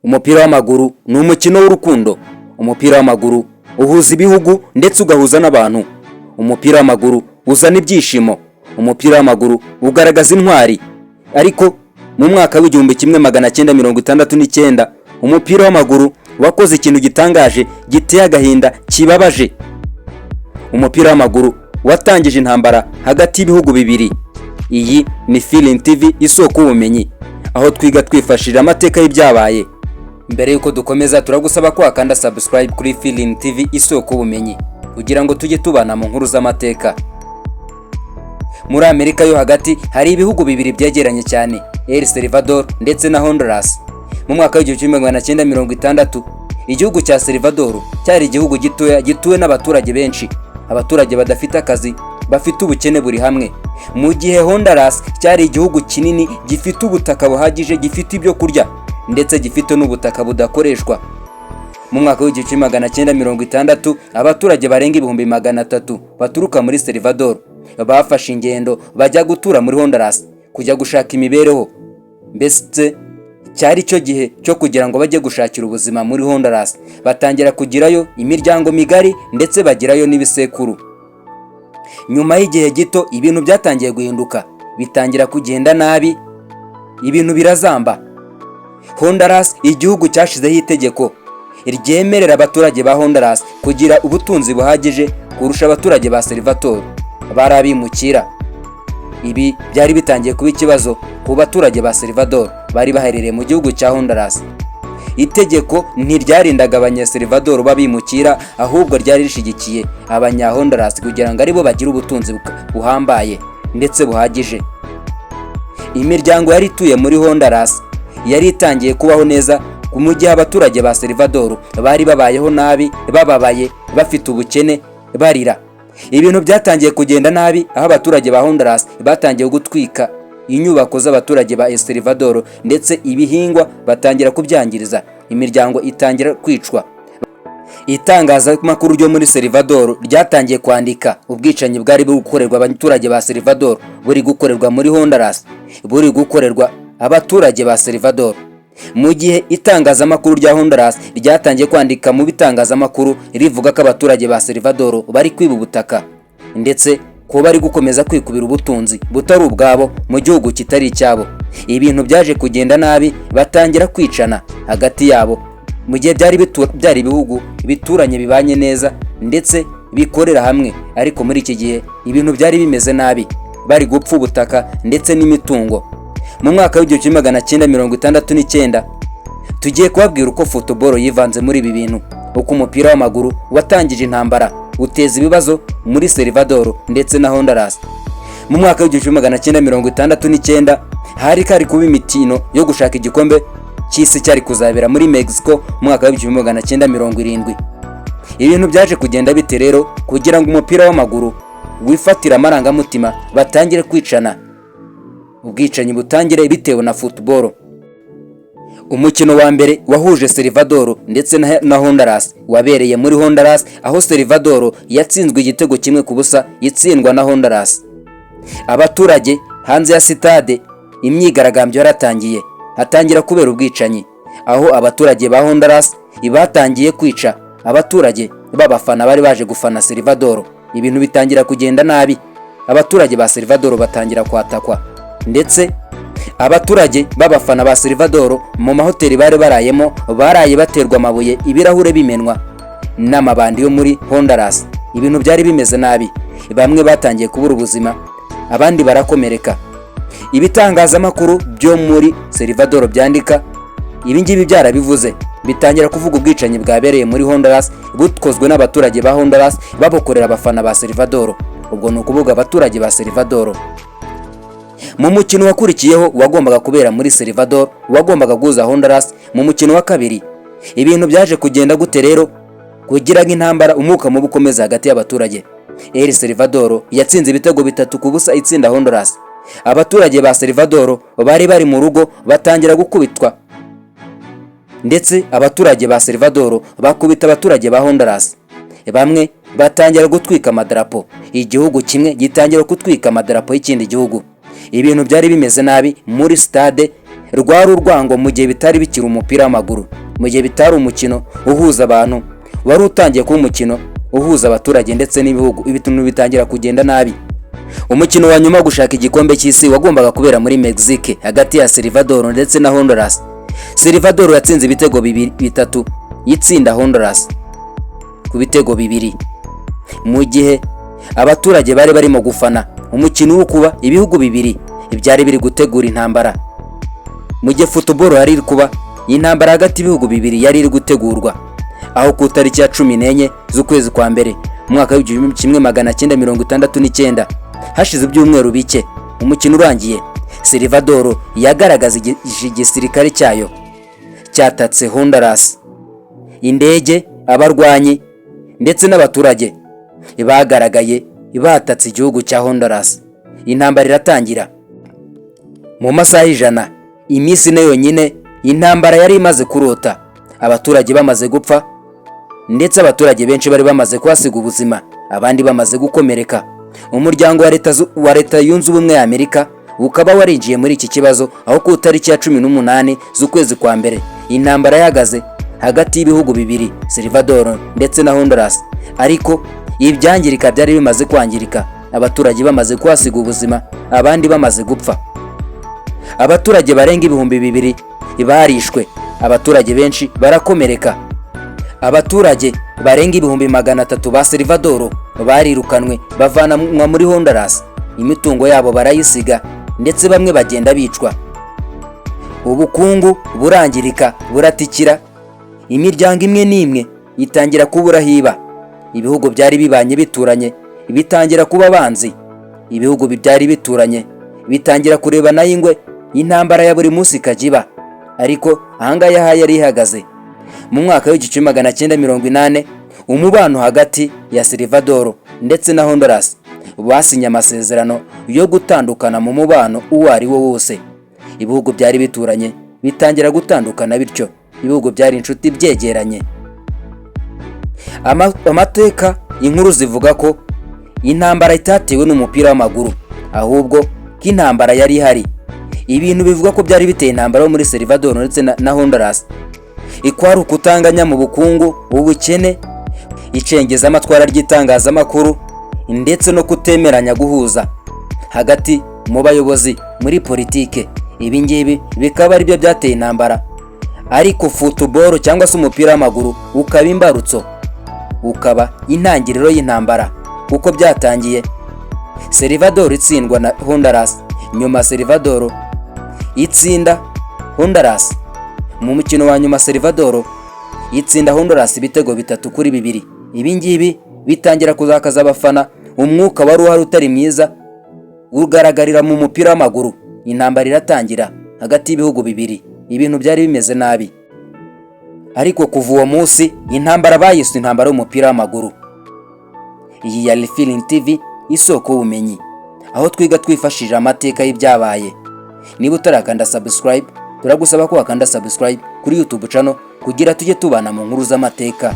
Umupira w'amaguru ni umukino w'urukundo. Umupira w'amaguru uhuza ibihugu ndetse ugahuza n'abantu. Umupira w'amaguru uzana ibyishimo. Umupira w'amaguru ugaragaza intwari. Ariko mu mwaka w'1969, umupira w'amaguru wakoze ikintu gitangaje, giteye agahinda, kibabaje. Umupira w'amaguru watangije intambara hagati y'ibihugu bibiri. Iyi ni Feeling TV, isoko y'ubumenyi, aho twiga twifashishije amateka y'ibyabaye. Mbere y'uko dukomeza, turagusaba ko wakanda subscribe kuri Feeling TV, isoko y'ubumenyi, kugira ngo tujye tubana mu nkuru z'amateka. Muri Amerika yo Hagati hari ibihugu bibiri byegeranye cyane, El Salvador ndetse na Honduras. Mu mwaka w'1960, igihugu cya Salvador cyari igihugu gitoya gituwe n'abaturage benshi, abaturage badafite akazi, bafite ubukene buri hamwe, mu gihe Honduras cyari igihugu kinini gifite ubutaka buhagije, gifite ibyo kurya, ndetse gifite n'ubutaka budakoreshwa. Mu mwaka w'1960, abaturage barenga 300,000 baturuka muri Salvador bafashe ingendo bajya gutura muri Honduras, kujya gushaka imibereho. Mbese cyari cyo gihe cyo kugira ngo bajye gushakira ubuzima muri Honduras. Batangira kugirayo imiryango migari, ndetse bagirayo n'ibisekuru. Nyuma y'igihe gito, ibintu byatangiye guhinduka, bitangira kugenda nabi, ibintu birazamba. Honduras, igihugu cyashizeho itegeko ryemerera abaturage ba Honduras kugira ubutunzi buhagije kurusha abaturage ba Salvador bari abimukira. Ibi byari bitangiye kuba ikibazo ku baturage ba Salvador bari baherereye mu gihugu cya Honduras. Itegeko ntiryarindaga abanyasalvador b'abimukira, ahubwo ryari rishigikiye abanyahonduras kugira ngo aribo bagire ubutunzi buhambaye ndetse buhagije. Imiryango yari ituye muri Honduras yari itangiye kubaho neza, mu gihe abaturage ba Salvador bari babayeho nabi, bababaye, bafite ubukene, barira. Ibintu byatangiye kugenda nabi, aho abaturage ba Honduras batangiye gutwika inyubako z'abaturage ba El Salvador, ndetse ibihingwa batangira kubyangiriza, imiryango itangira kwicwa. Itangazamakuru ryo muri Salvador ryatangiye kwandika ubwicanyi bwari buri gukorerwa abaturage ba Salvador, buri gukorerwa muri Honduras, buri gukorerwa abaturage ba Salvador. Mu gihe itangazamakuru rya Honduras ryatangiye kwandika mu bitangazamakuru rivuga ko abaturage ba Salvador bari kwiba ubutaka, ndetse ko bari gukomeza kwikubira ubutunzi butari ubwabo mu gihugu kitari icyabo, ibintu byaje kugenda nabi, batangira kwicana hagati yabo, mu gihe byari ibihugu bituranye, bibanye neza, ndetse bikorera hamwe. Ariko muri iki gihe ibintu byari bimeze nabi, bari gupfa ubutaka ndetse n'imitungo. Mu mwaka w'1969, tugiye kubabwira uko football yivanze muri ibi bintu, uko umupira w'amaguru watangije intambara, uteza ibibazo muri Salvador ndetse na Honduras. Mu mwaka w'1969 hari kari kuba imikino yo gushaka igikombe cy'isi cyari kuzabera muri Mexico mu mwaka w'1970. Ibintu byaje kugenda bite rero kugira ngo umupira w'amaguru wifatire amarangamutima, batangire kwicana, ubwicanyi butangire bitewe na football? Umukino wa mbere wahuje Salvador ndetse na Honduras wabereye muri Honduras, aho Salvador yatsinzwe igitego 1-0, itsindwa na Honduras. Abaturage hanze ya sitade, imyigaragambyo yaratangiye, hatangira kubera ubwicanyi, aho abaturage ba Honduras batangiye kwica abaturage b'abafana bari baje gufana Salvador. Ibintu bitangira kugenda nabi, abaturage ba Salvador batangira kwatakwa, ndetse abaturage b'abafana ba Salvador mu mahoteli bari barayemo baraye baterwa amabuye, ibirahure bimenwa n'amabandi yo muri Honduras. Ibintu byari bimeze nabi, bamwe batangiye kubura ubuzima, abandi barakomereka. Ibitangazamakuru byo muri Salvador byandika ibi ngibi byarabivuze, bitangira kuvuga ubwicanyi bwabereye muri Honduras, bukozwe n'abaturage ba Honduras, babukorera abafana ba Salvador, ubwo ni ukuvuga abaturage ba Salvador. Mu mukino wakurikiyeho wagombaga kubera muri Salvador, wagombaga guhuza Honduras mu mukino wa kabiri, ibintu byaje kugenda gute rero kugira ngo intambara, umwuka mubi ukomeze hagati y'abaturage? El Salvador yatsinze ibitego 3-0, itsinda Honduras. Abaturage ba Salvador bari bari mu rugo batangira gukubitwa, ndetse abaturage ba Salvador bakubita abaturage ba Honduras, bamwe batangira gutwika amadarapo. Igihugu kimwe gitangira gutwika amadarapo y'ikindi gihugu. Ibintu byari bimeze nabi muri stade. Rwari urwango mu gihe bitari bikiri umupira w'amaguru, mu gihe bitari umukino uhuza abantu, wari utangiye kuba umukino uhuza abaturage ndetse n'ibihugu. Ibintu bitangira kugenda nabi. Umukino wa nyuma wo gushaka igikombe cy'isi wagombaga kubera muri Mexique hagati ya Salvador ndetse na Honduras. Salvador yatsinze ibitego bibiri, bitatu, itsinda Honduras ku bitego 2, mu gihe abaturage bari barimo gufana umukino uri kuba. Ibihugu bibiri byari biri gutegura intambara. Mu gihe football yari iri kuba, intambara hagati y'ibihugu bibiri yari iri gutegurwa, aho ku itariki ya 14 z'ukwezi kwa mbere mu mwaka w'1969, hashize ibyumweru bike umukino urangiye, Salvador yagaragaza igisirikare cyayo cyatatse Honduras. Indege, abarwanyi ndetse n'abaturage bagaragaye batatse igihugu cya Honduras. Intambara iratangira. Mu masaha 100, iminsi 4 yonyine, intambara yari imaze kurota, abaturage bamaze gupfa, ndetse abaturage benshi bari bamaze kuhasiga ubuzima, abandi bamaze gukomereka. Umuryango wa Leta Yunze Ubumwe ya Amerika ukaba warinjiye muri iki kibazo, aho ku itariki ya 18 z'ukwezi kwa mbere intambara yahagaze hagati y'ibihugu bibiri, Salvador ndetse na Honduras. Ariko ibyangirika byari bimaze kwangirika, abaturage bamaze kuhasiga ubuzima, abandi bamaze gupfa. Abaturage barenga 2000 barishwe, abaturage benshi barakomereka. Abaturage barenga 300,000 ba Salvador barirukanwe, bavanwa muri Honduras, imitungo yabo barayisiga, ndetse bamwe bagenda bicwa. Ubukungu burangirika, buratikira, imiryango imwe n'imwe itangira kubura hiba. Ibihugu byari bibanye bituranye bitangira kuba abanzi, ibihugu byari bituranye bitangira kurebana y'ingwe, intambara ya buri munsi ikajya iba. Ariko ahangaha yari ihagaze mu mwaka w'1980, umubano hagati ya Salvador ndetse na Honduras basinye amasezerano yo gutandukana mu mubano uwo ari wo wose. Ibihugu byari bituranye bitangira gutandukana bityo, ibihugu byari inshuti byegeranye. Amateka, inkuru zivuga ko intambara itatewe n'umupira w'amaguru, ahubwo ko intambara yari ihari. Ibintu bivuga ko byari biteye intambara yo muri Salvador ndetse na Honduras ikwari ukutanganya mu bukungu, ubukene, icengezamatwara ry'itangazamakuru, ndetse no kutemeranya guhuza hagati mu bayobozi muri politike. Ibi ngibi bikaba ari byo byateye intambara, ariko football cyangwa se umupira w'amaguru ukaba imbarutso, ukaba intangiriro y'intambara, kuko byatangiye Salvador itsindwa na Honduras. Nyuma Salvador itsinda Honduras mu mukino wa nyuma. Salvador itsinda Honduras ibitego 3-2. Ibi ngibi bitangira kuzakaza abafana. Umwuka wari uhari utari mwiza ugaragarira mu mupira w'amaguru. Intambara iratangira hagati y'ibihugu bibiri. Ibintu byari bimeze nabi, ariko kuva uwo munsi intambara bayise intambara y'umupira w'amaguru. Iyi ya Refilling TV, isoko y'ubumenyi, aho twiga twifashishije amateka y'ibyabaye. Niba utarakanda subscribe, turagusaba ko wakanda subscribe kuri YouTube channel kugira tujye tubana mu nkuru z'amateka.